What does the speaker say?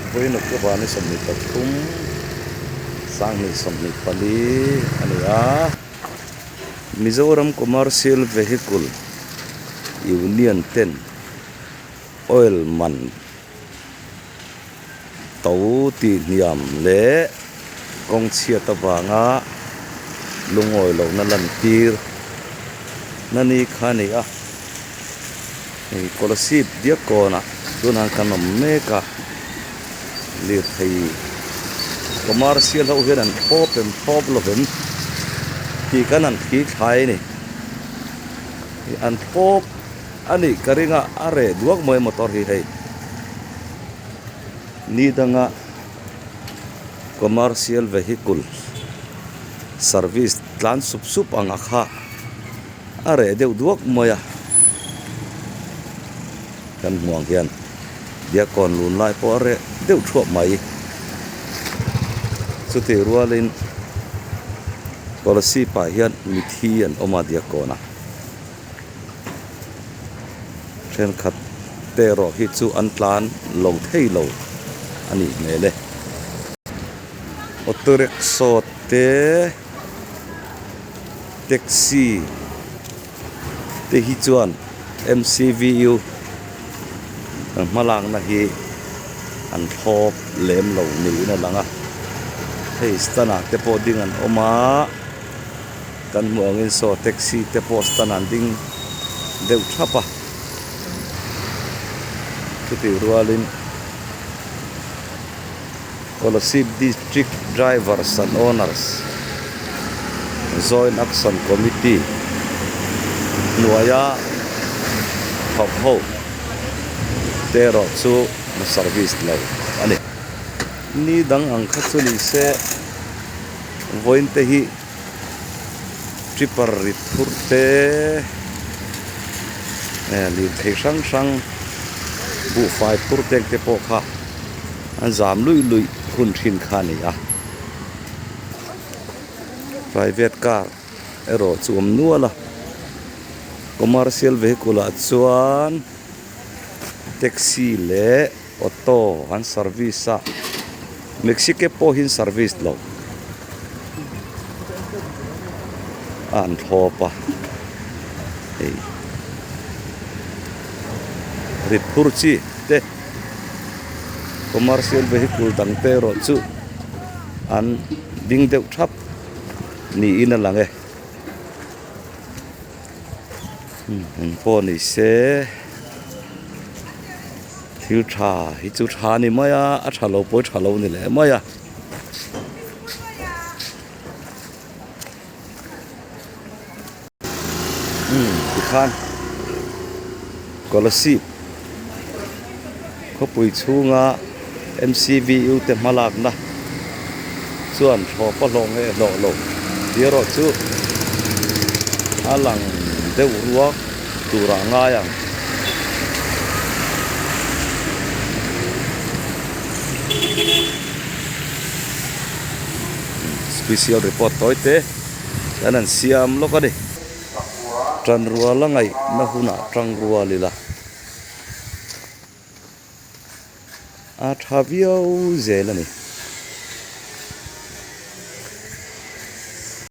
Vawiin October ni 23, 2024 a ni a. Mizoram Commercial Vehicle Union ten oil man to tihhniam leh kawng chhiat avanga lungawi lohna lantir na ni kha a ni a. Hei Kolasib Diakkawnah tunah kan awm mek a, lirthei commercial ho hian an thlawp em thlawp lo vem tih kan han thli thlai a ni. An thlawp a nih ka ring a, a reh duak mai motor hi hei. Ni danga commercial vehicle service tlan sup sup ang a kha. A reh deuh duak mai a, kan hmuh ang hian Diakkawn lun lai pawh a reh deuh thuap mai. Chutih rualin Kolasib ah hian mithi an awm a Diakkawn ah. Thenkhat te erawh hi chu an tlan lo thei lo a nih hmel e. Auto rickshaw te. Taxi te hi chuan M_C_V_U an hmalakna hi an thlawp lem lo niin a lang a hei stand ah te pawh ding an awm a kan hmuh angin saw taxi te pawh stand ah an ding deuh thap a chutih rualin Kolasib District Drivers and Owners Joint Action Committee hnuaia thawk ho te erawh chu service lo a ni. Ni dang ang kha chu ni se vawiin te hi tripper rit phur te lirthei hrang hrang buhfai phur te ang te pawh kha. An zam luih luih hun thin kha a ni a, private car erawh chu awm nual a, commercial vehicle ah chuan taxi leh auto an service a, maxi cab pawh hi an service lo a an thlawp a hei rit phur chi te. Commercial vehicle dang te erawh chu an ding deuh thap niin a lang e eng pawh ni se thil tha hi chu tha a ni mai a a tha lo pawh hi tha lo a ni leh mai a. Tikhan Kolasib khawpui chhunga M_C_V_U te hmalakna chuan thlawp a hlawh nge hlawh lo tih erawh chu a lang deuh ruak turah a ngai ang. Special report tawi te. Kan han siam lawk a ni. Tanrual a ngaihna hunah tangrual ila a tha viau zel a ni.